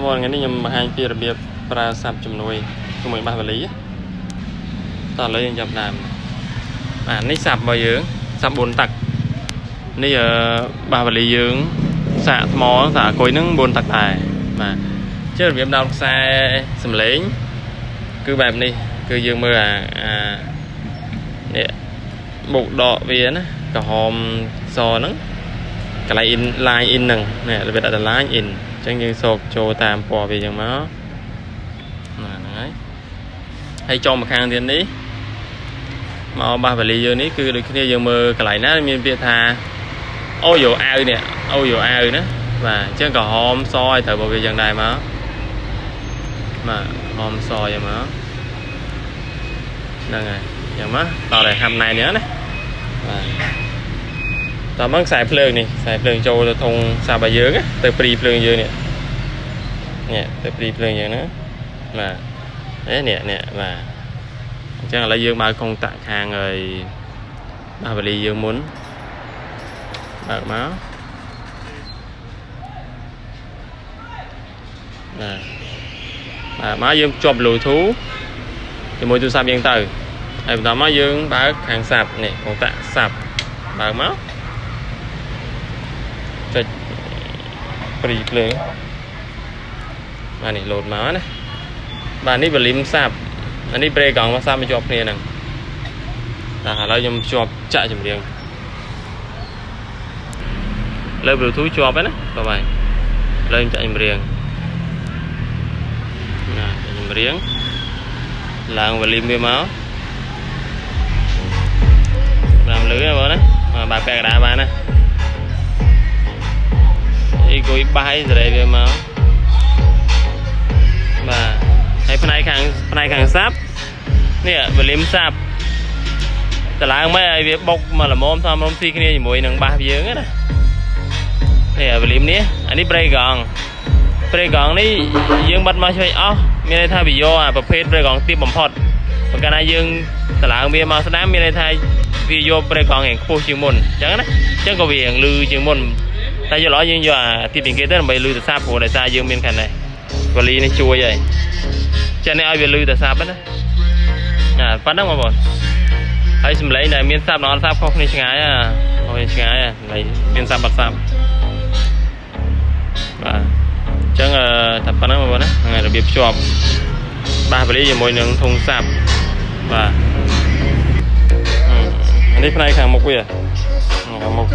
បងថ្ងៃនេះខ្ញុំបង្ហាញពីរបៀបប្រើsub ជំនួយជាមួយ bass វ៉ាលីតោះឥឡូវយើងចាប់ដើមបាទនេះ sub របស់យើង sub 4ទឹកនេះអឺ bass វ៉ាលីយើងសាកថ្មសាកអគុយហ្នឹង4ទឹកដែរបាទជារបៀបដោតខ្សែសំឡេងគឺបែបនេះគឺយើងមើលអាអានេះបុកដកវាណាក្រហមសហ្នឹងកន្លែង in line in ហ្នឹងនេះរបៀបដាក់ line in អញ្ចឹងយើងសោកចូលតាមពណ៌វាអញ្ចឹងមកណាហ្នឹងហើយហើយចុងម្ខាងទៀតនេះមក bass វ៉ាលីយើងនេះគឺដូចគ្នាយើងមើលកន្លែងណាមានពាក្យថា audio out នេះ audio out ណាបាទអញ្ចឹងក្រហមសឲ្យត្រូវបើវាយ៉ាងដែរមកបាទក្រហមសយ៉ាងមកហ្នឹងហើយយ៉ាងមកតតែហាំណែននេះណាបាទតមកខ្សែភ្លើងនេះខ្សែភ្លើងចូលទៅធុង sub របស់យើងទៅ prise ភ្លើងយើងនេះនេះទៅ prise ភ្លើងយើងណាបាទនេះនេះបាទអញ្ចឹងឥឡូវយើងបើកកុងតាក់ខាងហើយ bass វ៉ាលីយើងមុនបើកមកបាទបាទមកយើងភ្ជាប់ Bluetooth ជាមួយទូរស័ព្ទយើងទៅហើយបន្តមកយើងបើកខាង sub នេះកុងតាក់ sub បើកមកចុច prise ភ្លើងបាទនេះលោតមកណាបាទនេះ volume sub អានេះប្រេកង់មក sub មកជាប់គ្នាហ្នឹងបាទឥឡូវខ្ញុំភ្ជាប់ចាក់ចម្រៀងលើ Bluetooth ជាប់ហើយណាបាទឥឡូវខ្ញុំចាក់ចម្រៀងណាចាក់ចម្រៀងឡើង volume វាមកតាមលឺណាបងណាបាទពាក់កណ្ដាលបានណាអីគួយបាយសេរីវាមកបាទហើយផ្នែកខាង sub នេះ volume sub តឡើងមកឲ្យវាបុកមកល្មមសមរម្យស៊ីគ្នាជាមួយនឹង bass យើងណានេះ volume នេះអានេះប្រេកង់ប្រេកង់នេះយើងបិទមកឆ្វេងអស់មានន័យថាវាយកអាប្រភេទប្រេកង់ទាបបំផុតបើកាលណាយើងតឡើងវាមកស្ដាំមានន័យថាវាយកប្រេកង់រៀងខ្ពស់ជាងមុនអញ្ចឹងណាអញ្ចឹងក៏វារៀងលឺជាងមុនតែយល់អត់យើងយកអាទីពីគេទៅដើម្បីលឺទូរស័ព្ទព្រោះដោយសារយើងមានខាងនេះវ៉ាលីនេះជួយហើយចឹងនេះឲ្យវាលឺទូរស័ព្ទណាណាប៉ុណ្ណឹងបងប្អូនហើយសំឡេងដែលមាន sub និងអត់ sub ខុសគ្នាឆ្ងាយខុសគ្នាឆ្ងាយសំឡេងមាន sub អត់ sub បាទអញ្ចឹងតែប៉ុណ្ណឹងបងប្អូនណាហ្នឹងរបៀបភ្ជាប់ bass វ៉ាលីជាមួយនឹងធុង sub បាទនេះផ្នែកខាងមុខវាខាងមុខ